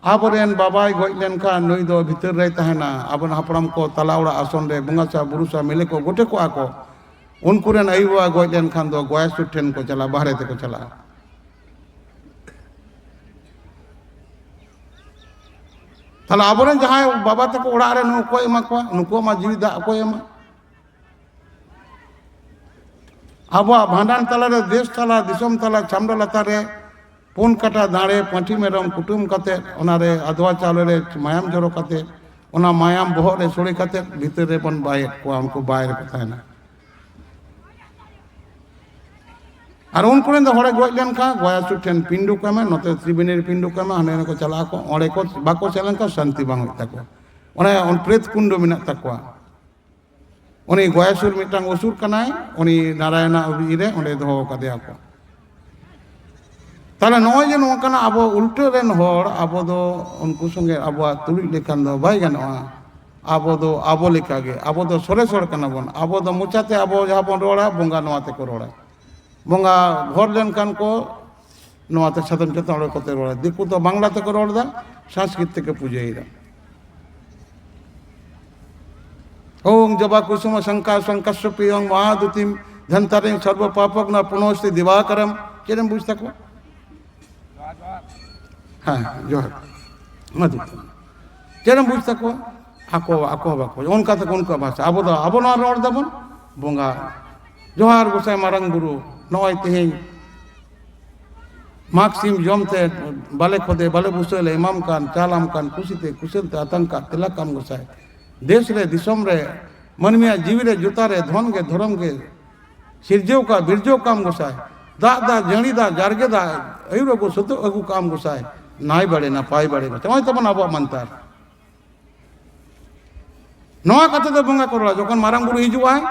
ᱟᱵᱚᱨᱮᱱ ᱵᱟᱵᱟᱭ ᱜᱚᱡ ᱞᱮᱱᱠᱷᱟᱱ ᱱᱩᱭ ᱫᱚ ᱵᱷᱤᱛᱟᱹᱨ ᱨᱮᱭ ᱛᱟᱦᱮᱱᱟ᱾ ᱟᱵᱚᱨᱮᱱ ᱦᱟᱯᱲᱟᱢ ᱠᱚ ᱛᱟᱞᱟ ᱚᱲᱟᱜ ᱟᱥᱚᱱ ᱨᱮ ᱵᱚᱸᱜᱟ ᱥᱟ ᱵᱩᱨᱩ ᱥᱟ ᱢᱤᱞᱮ ᱠᱚ ᱜᱚᱴᱮ ᱠᱚᱜᱼᱟ ᱠᱚ᱾ ᱩᱱᱠᱩ ᱨᱮᱱ ᱟᱭᱳ ᱵᱟᱵᱟ ᱜᱚᱡ ᱞᱮᱱᱠᱷᱟᱱ ᱫᱚ ᱜᱚᱭᱟ ᱥᱩᱨ ᱴᱷᱮᱱ ᱠᱚ ᱪᱟᱞᱟᱜᱼᱟ, ᱵᱟᱦᱨᱮ ᱛᱮᱠᱚ ᱪᱟᱞᱟᱜᱼᱟ᱾ ᱛᱟᱦᱞᱮ ᱟᱵᱚᱨᱮᱱ ᱡᱟᱦᱟᱸᱭ ᱵᱟᱵᱟ ᱛᱟᱠᱚ ᱚᱲᱟᱜ ᱨᱮ ᱱᱩᱠᱩ ᱚᱠᱚᱭ ᱮᱢᱟ ᱠᱚᱣᱟ? ᱱᱩᱠᱩᱣᱟᱜ ᱢᱟ ᱡᱤᱣᱤ ᱫᱟᱜ ᱚᱠᱚᱭ ᱮᱢᱟ? ᱟᱵᱚᱣᱟᱜ ᱵᱷᱟᱸᱰᱟᱱ ᱛᱟᱞᱟᱨᱮ, ᱫᱮᱥ ᱛᱟᱞᱟ, ᱫᱤᱥᱚᱢ ᱛᱟᱞᱟ, ᱪᱷᱟᱢᱰᱟ ᱞᱟᱛᱟᱨ ᱨᱮ ᱯᱩᱱ ᱠᱟᱴᱟ ᱫᱟᱲᱮ ᱯᱟᱹᱴᱷᱤ ᱢᱮᱨᱚᱢ ᱠᱩᱴᱟᱹᱢ ᱠᱟᱛᱮ, ᱚᱱᱟᱨᱮ ᱟᱫᱽᱣᱟ ᱪᱟᱣᱞᱮ ᱨᱮ ᱢᱟᱭᱟᱢ ᱡᱚᱨᱚ ᱠᱟᱛᱮ, ᱚᱱᱟ ᱢᱟᱭᱟᱢ ᱵᱚᱦᱚᱜ ᱨᱮ ᱥᱳᱲᱮ ᱠᱟᱛᱮ ᱵᱷᱤᱛᱟᱹᱨ ᱨᱮᱵᱚᱱ ᱵᱟᱭᱮᱫ ᱠᱚᱣᱟ, ᱩᱱᱠᱩ ᱵᱟᱭ ᱨᱮᱠᱚ ᱛᱟᱦᱮᱱᱟ᱾ ᱟᱨ ᱩᱱᱠᱩ ᱨᱮᱱ ᱫᱚ ᱦᱚᱲᱮ ᱜᱚᱡ ᱞᱮᱱᱠᱷᱟᱱ ᱜᱚᱭᱟᱥᱩ ᱴᱷᱮᱱ ᱯᱤᱸᱰᱩ ᱠᱚ ᱮᱢᱟ, ᱱᱚᱛᱮ ᱛᱨᱤᱵᱮᱱᱤ ᱨᱮ ᱯᱤᱸᱰᱩ ᱠᱚ ᱮᱢᱟ, ᱦᱟᱸᱰᱮ ᱱᱟᱰᱮ ᱠᱚ ᱪᱟᱞᱟᱜ ᱟᱠᱚ, ᱚᱸᱰᱮ ᱠᱚ ᱵᱟᱠᱚ ᱥᱮᱱ ᱞᱮᱱᱠᱷᱟᱱ ᱥᱟᱱᱛᱤ ᱵᱟᱝ ᱦᱩᱭᱩᱜ ᱛᱟᱠᱚᱣᱟ᱾ ᱚᱱᱮ ᱚᱱ ᱯᱨᱮᱛ ᱠᱩᱸᱰ ᱢᱮᱱᱟᱜ ᱛᱟᱠᱚᱣᱟ᱾ ᱩᱱᱤ ᱜᱚᱭᱟᱥᱩᱨ ᱢᱤᱫᱴᱟᱝ ᱚᱥᱩᱨ ᱠᱟᱱᱟᱭ, ᱩᱱᱤ ᱱᱟᱨᱟᱭᱚᱱᱟᱜ ᱤᱭᱟᱹ ᱨᱮ ᱚᱸᱰᱮ ᱫᱚᱦᱚ ᱠᱟᱫᱮᱭᱟ ᱠᱚ᱾ ᱛᱟᱦᱞᱮ ᱱᱚᱜᱼᱚᱭ ᱡᱮ ᱱᱚᱝᱠᱟᱱᱟᱜ ᱟᱵᱚ ᱩᱞᱴᱟᱹ ᱨᱮᱱ ᱦᱚᱲ, ᱟᱵᱚ ᱫᱚ ᱩᱱᱠᱩ ᱥᱚᱸᱜᱮ ᱟᱵᱚᱣᱟᱜ ᱛᱩᱞᱩᱡ ᱞᱮᱠᱷᱟᱱ ᱫᱚ ᱵᱟᱭ ᱜᱟᱱᱚᱜᱼᱟ᱾ ᱟᱵᱚ ᱫᱚ ᱟᱵᱚ ᱞᱮᱠᱟᱜᱮ, ᱟᱵᱚ ᱫᱚ ᱥᱚᱨᱮᱥ ᱦᱚᱲ ᱠᱟᱱᱟ ᱵᱚᱱ᱾ ᱟᱵᱚ ᱫᱚ ᱢᱚᱪᱟᱛᱮ ᱟᱵᱚ ᱡᱟᱦᱟᱸ ᱵᱚᱱ ᱨᱚᱲᱟ, ᱵᱚᱸᱜᱟ ᱱᱚᱣᱟ ᱛᱮᱠᱚ ᱨᱚᱲᱟ᱾ ᱵᱚᱸᱜᱟ ᱦᱚᱲ ᱞᱮᱱᱠᱷᱟᱱ ᱠᱚ ᱱᱚᱣᱟᱛᱮ ᱥᱟᱫᱚᱢ ᱪᱮᱛᱟᱱ ᱨᱮ ᱠᱚᱛᱮ ᱨᱚᱲᱟ᱾ ᱫᱤᱠᱩ ᱫᱚ ᱵᱟᱝᱞᱟ ᱛᱮᱠᱚ ᱨᱚᱲ ᱮᱫᱟ, ᱥᱚᱝᱥᱠᱨᱤᱛ ᱛᱮᱠᱚ ᱯᱩᱡᱟᱹᱭᱮᱫᱟ᱾ ᱳᱢ ᱡᱚᱵᱟ ᱠᱩᱥᱩᱢ ᱥᱚᱝᱠᱟ ᱥᱚᱝᱠᱟᱥᱭᱚᱯᱤᱭᱚᱝ ᱢᱚᱦᱟᱫᱩᱛᱤᱢ ᱫᱷᱚᱱᱛᱟᱨᱤᱝ ᱥᱚᱨᱵᱚ ᱯᱟᱯᱚᱜᱱᱟ ᱯᱩᱱᱚᱥᱛᱤ ᱫᱤᱵᱟᱠᱟᱨᱟᱢ᱾ ᱪᱮᱫ ᱮᱢ ᱵᱩᱡᱽ ᱛᱟᱠᱚᱣᱟ? ᱦᱮᱸ, ᱡᱚᱦᱟᱨ᱾ ᱢᱟ ᱫᱩ᱾ ᱪᱮᱫ ᱮᱢ ᱵᱩᱡᱽ ᱛᱟᱠᱚᱣᱟ? ᱟᱠᱚ, ᱟᱠᱚ ᱵᱟᱠᱚ, ᱚᱱᱠᱟ ᱛᱮᱠᱚ ᱩᱱᱠᱩᱣᱟᱜ ᱵᱷᱟᱥᱟ᱾ ᱟᱵᱚ ᱫᱚ, ᱟᱵᱚ ᱱᱚᱣᱟ ᱨᱚᱲ ᱫᱟᱵᱚᱱ, ᱵᱚᱸᱜᱟ, ᱡᱚᱦᱟᱨ ᱜᱚᱸᱥᱟᱭ ᱢᱟᱨᱟᱝ ᱵᱩᱨᱩ, ᱱᱚᱜᱼᱚᱭ ᱛᱮᱦᱮᱧ ᱢᱟᱜᱽ ᱥᱤᱢ ᱡᱚᱢ ᱛᱮ ᱵᱟᱞᱮ ᱠᱷᱚᱫᱮ, ᱵᱟᱞᱮ ᱵᱩᱥᱟᱹᱜ ᱞᱮ ᱮᱢᱟᱢ ᱠᱟᱱ, ᱪᱟᱞ ᱟᱢ ᱠᱟᱱ, ᱠᱩᱥᱤ ᱛᱮ, ᱠᱩᱥᱟᱹᱞ ᱛᱮ ᱟᱛᱟᱝ ᱠᱟᱜ, ᱛᱮᱞᱟ ᱠᱟᱢ ᱜᱚᱸᱥᱟᱭ᱾ ᱫᱮᱥ ᱨᱮ, ᱫᱤᱥᱚᱢ ᱨᱮ, ᱢᱟᱹᱱᱢᱤᱭᱟᱜ ᱡᱤᱣᱤ ᱨᱮ, ᱡᱚᱛᱟ ᱨᱮ, ᱫᱷᱚᱱ ᱜᱮ, ᱫᱷᱚᱨᱚᱢ ᱜᱮ, ᱥᱤᱨᱡᱟᱹᱣ ᱠᱟᱜ, ᱵᱤᱨᱡᱟᱹᱣ ᱠᱟᱢ ᱜᱚᱸᱥᱟᱭ᱾ ᱫᱟᱜ ᱫᱟ, ᱡᱟᱹᱲᱤ ᱫᱟ, ᱡᱟᱨᱜᱮ ᱫᱟ, ᱟᱹᱭᱩᱨ ᱟᱹᱜᱩ, ᱥᱩᱛᱩᱜ ᱟᱹᱜᱩ ᱠᱟᱢ ᱜᱚᱸᱥᱟᱭ᱾ ᱱᱟᱭ ᱵᱟᱲᱮ, ᱱᱟᱯᱟᱭ ᱵᱟᱲᱮ ᱜᱚᱸᱥᱟᱭ᱾ ᱱᱚᱜᱼᱚᱭ ᱛᱟᱵᱚᱱ ᱟᱵᱚᱣᱟᱜ ᱢᱟᱱᱛᱟᱨ᱾ ᱱᱚᱣᱟ ᱠᱟᱛᱷᱟ ᱫᱚ ᱵᱚᱸᱜᱟ ᱠᱚ ᱨᱚᱲᱟ᱾ ᱡᱚᱠᱷᱚᱱ ᱢᱟᱨᱟᱝ ᱵᱩᱨᱩ ᱦᱤᱡᱩᱜᱼᱟᱭ,